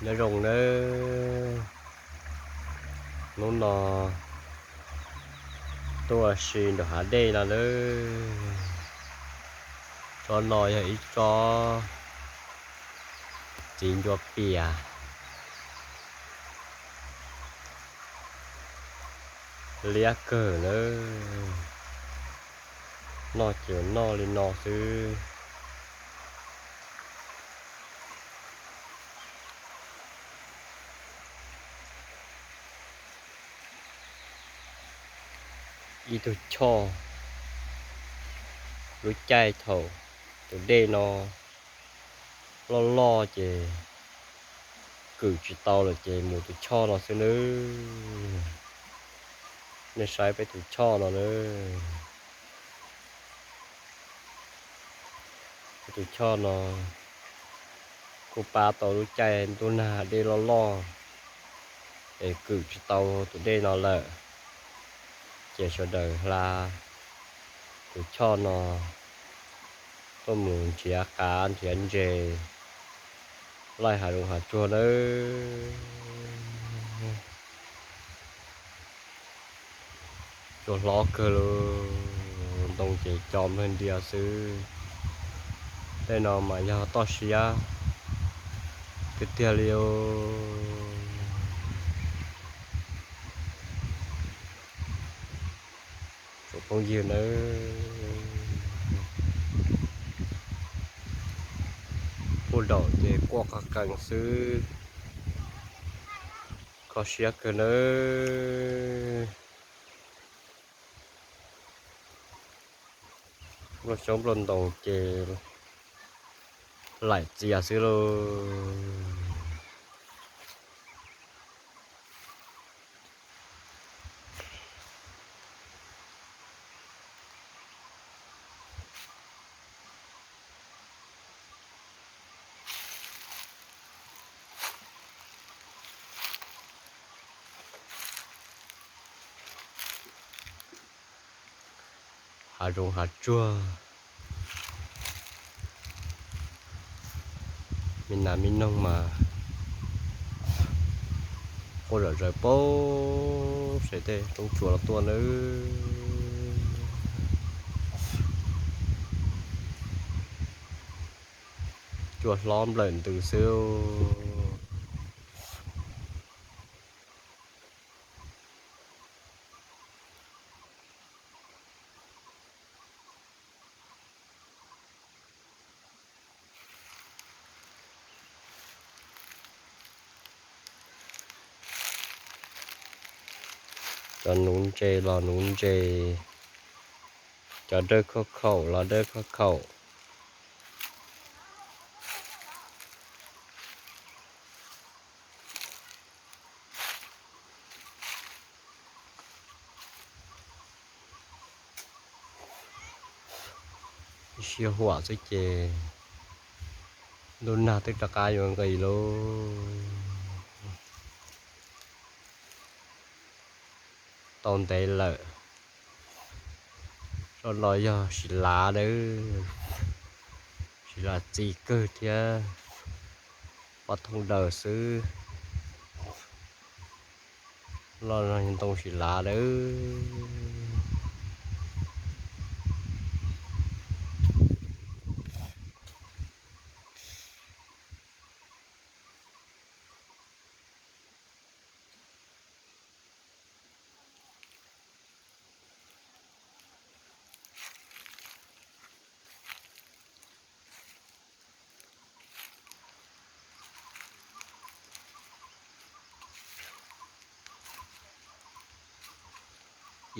Nyob zoo nawb, hnub no tuaj ua si nram hav dej no nawb. Tsob no yog ib tsob txiv ncua pias liab kawg nawb. Noj ces noj li no xwb. Ib tug choj, lub caij thaum tus dej no loj loj ces kwm tsis tau lawm ces mus tus choj no xwb nawb. Nej saib peb tus choj no nawb. Peb tus choj no kuj pab tau lub caij ntuj nag dej loj loj es kwm tsis tau tus dej no lawm, ces sawv daws hla tus choj no tuaj mus nrhiav qav nrhiav ntses laij hav zoov hav tsuag nawb. Tsuas hlob kawg li, ntoo ces co nplawg ntias xwb. Tej no mas yog toj siab tiag tiag li os. Tsoom phooj ywg nawb, puag nraum ces quaj qees qees xwb, kho siab kawg nawb. Nplooj xyoob nplooj ntoos ces laim txias xwb lauj. Hav zoov hav tsuag, me nas me noog mas quaj zom zaws pab saib tej roob tsuas los tuaj nawb. Cua hlob nplawm ntws xwb. Cov nuv ntses los nuv ntses, cov dawb khauj khaum los dawb khauj khaum. Ib siab huam xwb ces ntuj nag twb rov qab yuav nqis lauj. Tau ntev lawm. Zoj no yog sis lav nawb, sis lav txi kawg thiab, pov thooj daws xwb. Los no ntoo sis lav nawb.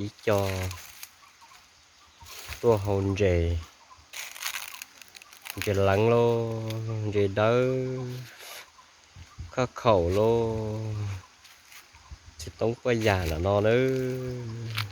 Ib co tuaj hau ntses, ntses leev lauj, ntses dawb khauj khaum lauj, txiv toob paj yam lam no nawb.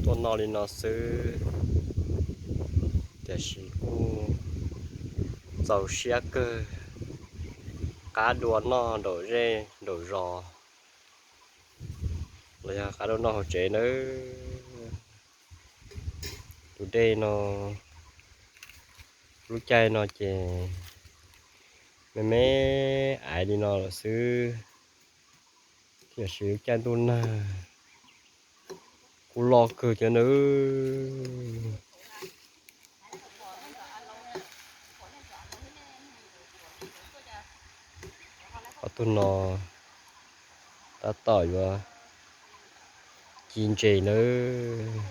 Tuaj noj li no xwb, tiam sis kuj txaus siab kawg. qab dua noj nraum zej nraum zos, los yog qab dua noj hauv tsev nawb. Tus dej no, lub caij no ces me me aiv li no lawm xwb, tiam sis lub caij ntuj nag kuj loj kawg thiab nawb. Ob tug no tab tom yuav ci ntses nawb.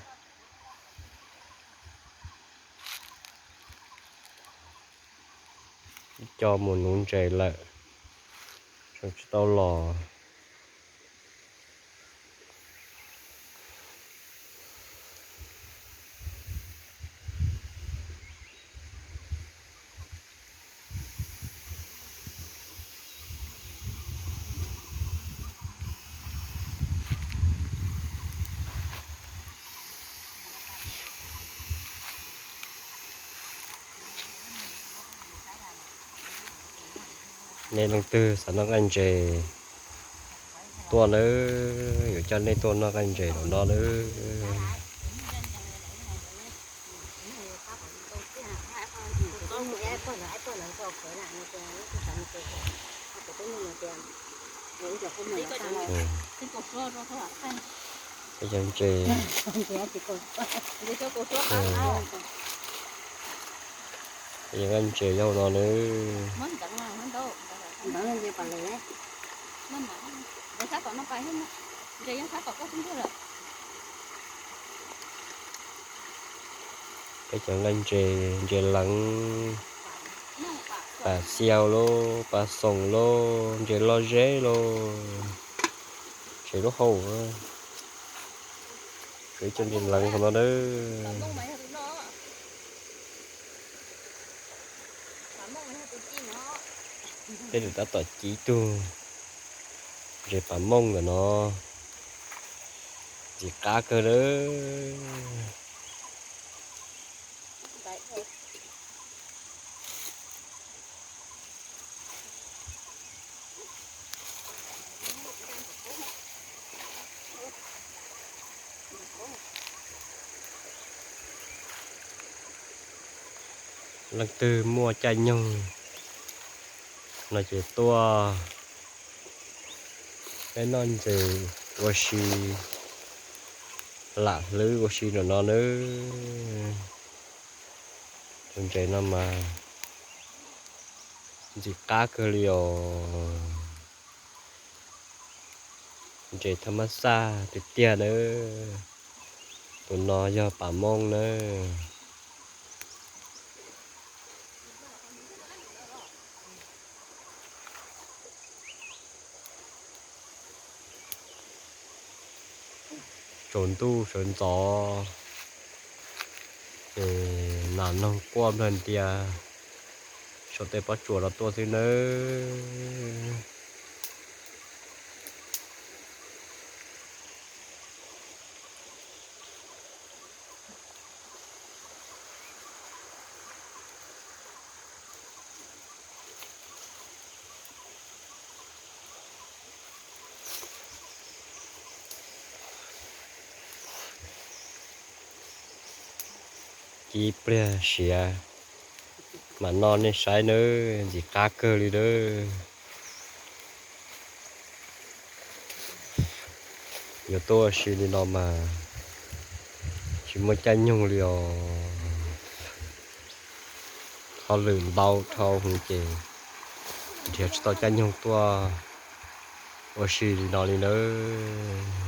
Ib co mus nuv ntses lawm, tseem tsis tau los. Nej leej twg xav noj nqaij ntses tuaj nawb, yuav coj nej tuaj noj nqaij ntses lawm no nawb. Peb cov ntses, peb cov ntses yog no nawb. Peb cov nqaij ntses, ntses leev, pas xiau lauj, pas xoom lauj, ntses loj zeb lauj, tsev lub hau, peb cov ntses leev no nawb. Peb tab tom ci ib tug ntses pas mooj ntawm no, ntxim qab kawg nawb. Leej twg muaj caij nyoog no ces tuaj peb noj ntses ua si, lam hlwb ua si ntawm no nawb. Tus ntses no mas ntxim qab kawg li os. Ntses thab mab xaj tiag tiag nawb. Tus no yog pas mooj nawb. Tsaus ntuj sawv ntxov ces nas noog quaj nplawg ntias saum tej pob tsuas no tuaj xwb nawb. Ci pliag siav mam noj nej saib nawb, ntxim qab kawg li nawb. Yuav tuaj ua si li no mas tsis muaj caij nyoog li os. Hauj lwm ntau dhau hwv ces nrhiav tsis tau caij nyoog tuaj ua si li no li nawb.